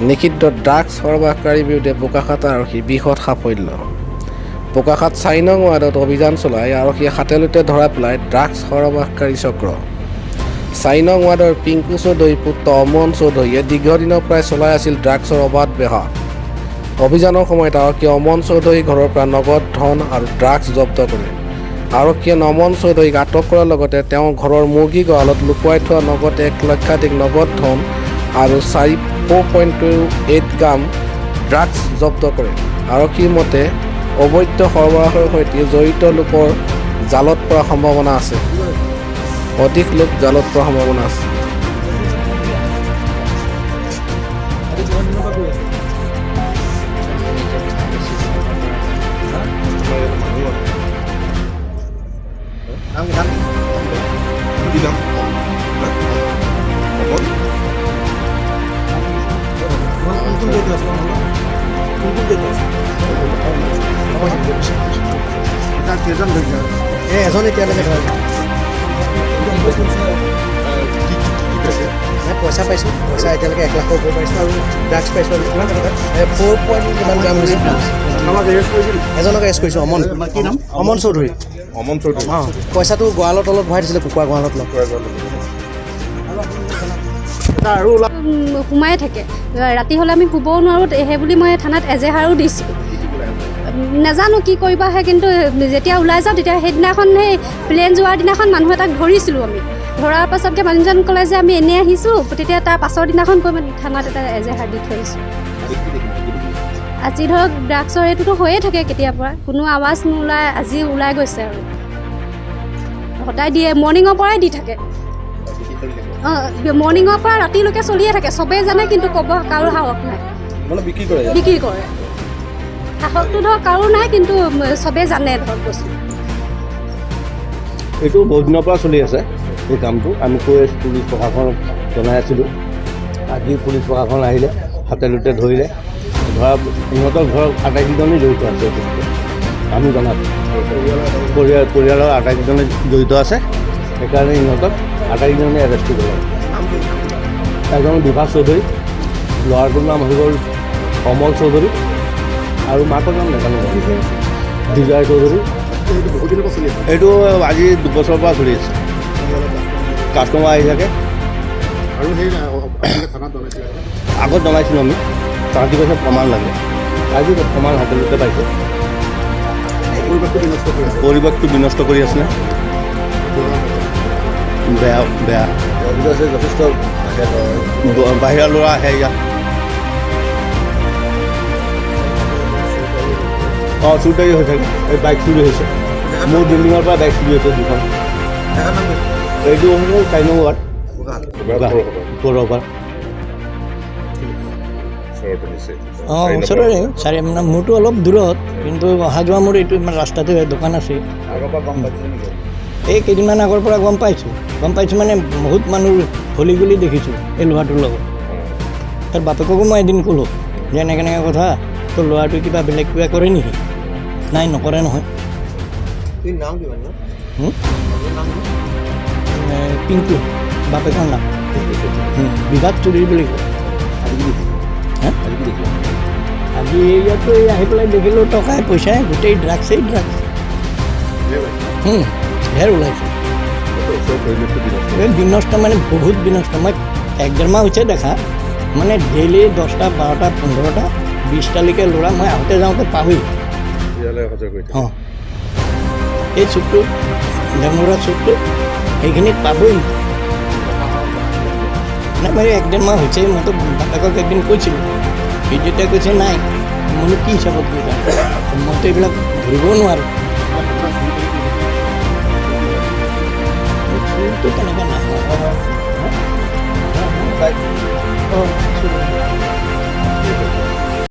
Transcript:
নিষিদ্ধ ড্ৰাগছ সৰবৰাহকাৰীৰ বিৰুদ্ধে বোকাখাত আৰক্ষীৰ বৃহৎ সাফল্য। বোকাখাত 4 নং ৱাৰ্ডত অভিযান চলাই আৰক্ষীয়ে হাতে-লোটে ধৰা পেলাই ড্ৰাগছ সৰবৰাহকাৰী চক্ৰ। 4 নং ৱাৰ্ডৰ পিংকু চৌধুৰীৰ পুত্ৰ অমন চৌধুৰীয়ে দীৰ্ঘদিনৰ পৰাই চলাই আছিল ড্ৰাগছৰ অবাধ বেহা। অভিযানৰ সময়ত আৰক্ষীয়ে অমন চৌধুৰীৰ ঘৰৰ পৰা নগদ ধন আৰু ড্ৰাগছ জব্দ কৰে। আৰক্ষীয়ে অমন চৌধুৰীক আটক কৰাৰ লগতে তেওঁৰ ঘৰৰ মুৰ্গী গঁৰালত লুকুৱাই থোৱা নগদ 1 লক্ষাধিক নগদ ধন আৰু 4.28 গ্ৰাম ড্ৰাগছ জব্দ কৰে। আৰক্ষীৰ মতে, অবৈধ সৰবৰাহৰ সৈতে জড়িত লোকৰ জালত পৰাৰ সম্ভাৱনা আছে। অধিক লোক জালত পৰাৰ সম্ভাৱনা আছে। নাম কি? নাম অমল। কোন কোন জড়িত আছে? কোন কোন জড়িত আছে? তাৰ কেইজন ধৰিছে? এই এজন এতিয়ালৈকে ধৰা নাই। কি কি কি পাইছে? মই পইচা পাইছোঁ। পইচা এতিয়ালৈকে 1 লাখৰ ওপৰ পাইছোঁ আৰু ড্ৰাগছ পাইছোঁ। আৰু কিমান টকা? ফ'ৰ পইণ্ট কিমান গ্ৰাম হৈছে ড্ৰাগছ। কাৰোবাক এৰেষ্ট কৰিছিল? এজনক এৰেষ্ট কৰিছোঁ, অমন। কি নাম? অমন চৌধুৰী। অমন চৌধুৰী। অঁ, পইচাটো গঁৰালৰ তলত ভৰাই দিছিলে, কুকুৰা গঁৰালৰ তলত। আৰু ওলা সোমায়ে থাকে। ৰাতি হ'লে আমি শুবও নোৱাৰোঁ। সেই বুলি মই থানাত এজেহাৰো দিছোঁ। নাজানো কি কৰিব আহে, কিন্তু যেতিয়া ওলাই যাওঁ তেতিয়া সেইদিনাখন, সেই প্লেন যোৱাৰ দিনাখন মানুহ এটাক ধৰিছিলোঁ আমি। ধৰাৰ পাছতকৈ মানুহজন ক'লে যে আমি এনেই আহিছোঁ। তেতিয়া তাৰ পাছৰ দিনাখন গৈ মানে থানাত এটা এজেহাৰ দি থৈ আহিছোঁ। আজি ধৰক ড্ৰাগছৰ এইটোতো হৈয়ে থাকে কেতিয়াৰ পৰা, কোনো আৱাজ নোলায়, আজি ওলাই গৈছে। আৰু সদায় দিয়ে, মৰ্ণিঙৰ পৰাই দি থাকে। অঁ, মৰ্ণিঙৰ পৰা ৰাতিলৈকে চলিয়ে থাকে। চবেই জানে, কিন্তু ক'ব কাৰো সাহস নাই। মানে বিক্ৰী কৰে? বিক্ৰী কৰে। সাহসটো ধৰক কাৰো নাই, কিন্তু চবেই জানে ধৰক বস্তু। এইটো বহুত দিনৰ পৰা চলি আছে এই কামটো। আমি কৈ আছোঁ, পুলিচ প্ৰশাসনক জনাই আছিলোঁ। আজি পুলিচ প্ৰশাসন আহিলে, হাতে লোটে ধৰিলে। ধৰা ইহঁতৰ ঘৰৰ আটাইকেইজনেই জড়িত আছে এইটোত। আমি জনাত পৰিয়ালৰ আটাইকেইজনে জড়িত আছে। সেইকাৰণে ইহঁতক আটাইকেইজনে এৰেষ্ট কৰিব লাগে। এজন বিভাস চৌধুৰী, ল'ৰাটোৰ নাম হৈ গ'ল কমল চৌধুৰী আৰু মাকৰ নাম নাজানো, বিজয় চৌধুৰী। এইটো বহুত দিনৰ পৰা চলি আছে? এইটো আজি 2 বছৰৰ পৰা চলি আছে। কাষ্টমাৰ আহি থাকে। আৰু সেই আপোনালোকে থানাত জনাইছিলে? আগত জনাইছিলোঁ আমি। তাহাঁতি কৈছে প্ৰমাণ লাগে। আজি প্ৰমাণ হাতে লোটে পাইছে। পৰিৱেশটো বিনষ্ট কৰি আছে? পৰিৱেশটো বিনষ্ট কৰি আছিলে। বেয়া বেয়া। আছে যথেষ্ট। বাহিৰা ল'ৰা আহে ইয়াত। অঁ, চুৰ হৈ থাকে। এই বাইক চুৰি হৈছে। মোৰ বিল্ডিঙৰ পৰা বাইক চুৰি হৈছে দুখন। এইটো হ'ল 4 নং ৱাৰ্ড, পৌৰসভাৰ। অঁ, ওচৰৰে। চাৰি মানে মোৰতো অলপ দূৰত, কিন্তু অহা যোৱা মোৰ এইটো ইমান ৰাস্তাতে দোকান আছে। এই কেইদিনমান আগৰ পৰা গম পাইছোঁ। গম পাইছোঁ মানে বহুত মানুহ হলি গলি দেখিছোঁ এই ল'ৰাটোৰ লগত। তাৰ বাপেককো মই এদিন ক'লোঁ যে এনেকৈ এনেকৈ কথা, তোৰ ল'ৰাটোৱে কিবা বেলেগ কিবা কৰে নেকি? নাই, নকৰে নহয়। হুম? পিংকু, বাপেকৰ নাম। বিভাগ চৌধুৰী বুলি কয়। হা? আজি ইয়াতো এই আহি পেলাই দেখিলোঁ টকাই পইচাই গোটেই ড্ৰাগছেই ড্ৰাগছ। ঢেৰ ওলাইছে। এই বিনষ্ট মানে বহুত বিনষ্ট। মই এক ডেৰ মাহ হৈছে দেখা, মানে ডেইলি 10টা, 12টা, 15টা, 20টালৈকে ল'ৰা মই আহোঁতে যাওঁতে পাহৰি। অঁ, এই চুকটো, ডেমৰা চুকটো, সেইখিনিত পাবই নাই। মই এক ডেৰ মাহ হৈছে। মইতো বাপেকক একদিন কৈছিলোঁ। সি যেতিয়া কৈছে নাই, মইনো কি হিচাপত কৈছা? মইতো এইবিলাক ধৰিবও নোৱাৰোঁ। চুৰটো তেনেকৈ নহয়। অঁ, চুৰ।